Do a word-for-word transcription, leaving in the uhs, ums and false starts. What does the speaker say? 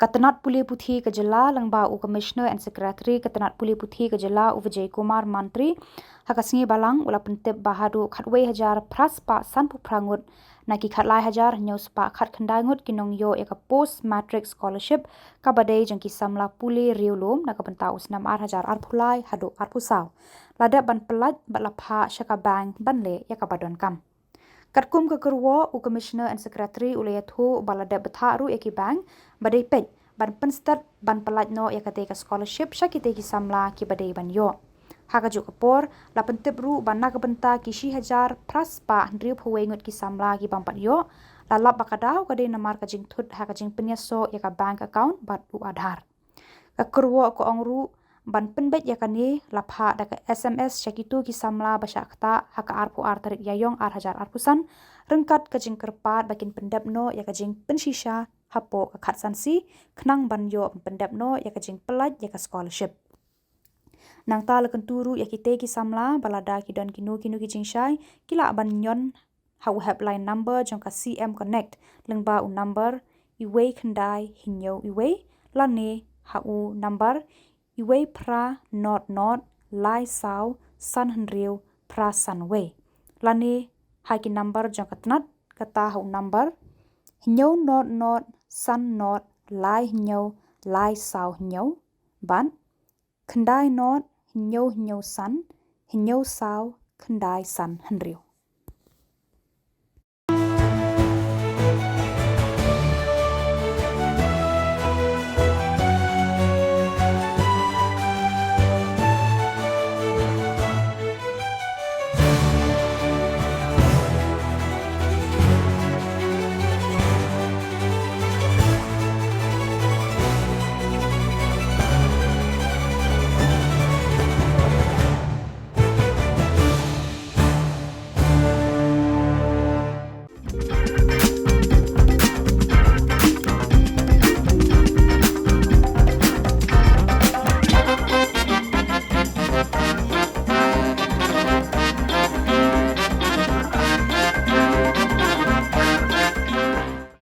Ka tnat pule puthi ka jylla lyngba u Commissioner and Secretary ka tnat pule puthi ka jylla u Vijay Kumar Mantri, ha ka sngi Balang u la pyntip ba haduh khatwei hajar phra spah sanphew phra ngut na ki khatlai hajar hynñiew spah khatkhyndai ngut ki nongïoh ïa ka Post Matric Scholarship kaba dei jong ki samla pule riewlum na ka bynta u snem ar hajar arphew lai haduh arphew saw, la dep ban pyllait bad la phah sha ka bank ban leh ïa kaba donkam. Katkum ka kyrwoh, u Commissioner and Secretary u la ïathuh ba la dep bthah ruh ïa ki bank ba dei peit ban pynsted ban pyllait noh ïa katei ka scholarship sha kitei ki samla kiba dei ban ïoh. Ha kajuh ka por, la pyntip ruh ba na ka bynta ki shi hajar phra spah hynriewphew wei ngut ki samla ki bym pat ïoh, la lap ba ka daw ka dei namar ka jingthut ha ka jingpynïasoh ïa ka bank account bad u Aadhaar. Ka kyrwoh ka ong ruh, ban pynbeit ïa kane, la phah da ka S M S sha kito ki samla ba shah ktah ha ka arphew ar tarik Ïaiong ar hajar arphew san, ryngkat ka jingkyrpad ba kin pyndep noh ïa ka jingpynshisha hapoh ka khatsan sngi khnang ban ïoh pyndep noh ïa ka jingpyllait ïa ka scholarship. Nangta la kyntu ruh ïa kitei ki samla ba lada ki don kino kino ki jingshai, ki lah ban ñion ha u helpline number jong ka C M Connect, lyngba u number iwei khyndai hynñiew iwei, lane ha u number iwei phra not not lai saw san hynriew phra san wei, lane ha ki number jong ka tnat, kata ha u number hynñiew not not san not lai hynñiew lai saw hynñiew, bad khyndai not hynñiew hynñiew san hynñiew saw khyndai san hynriew.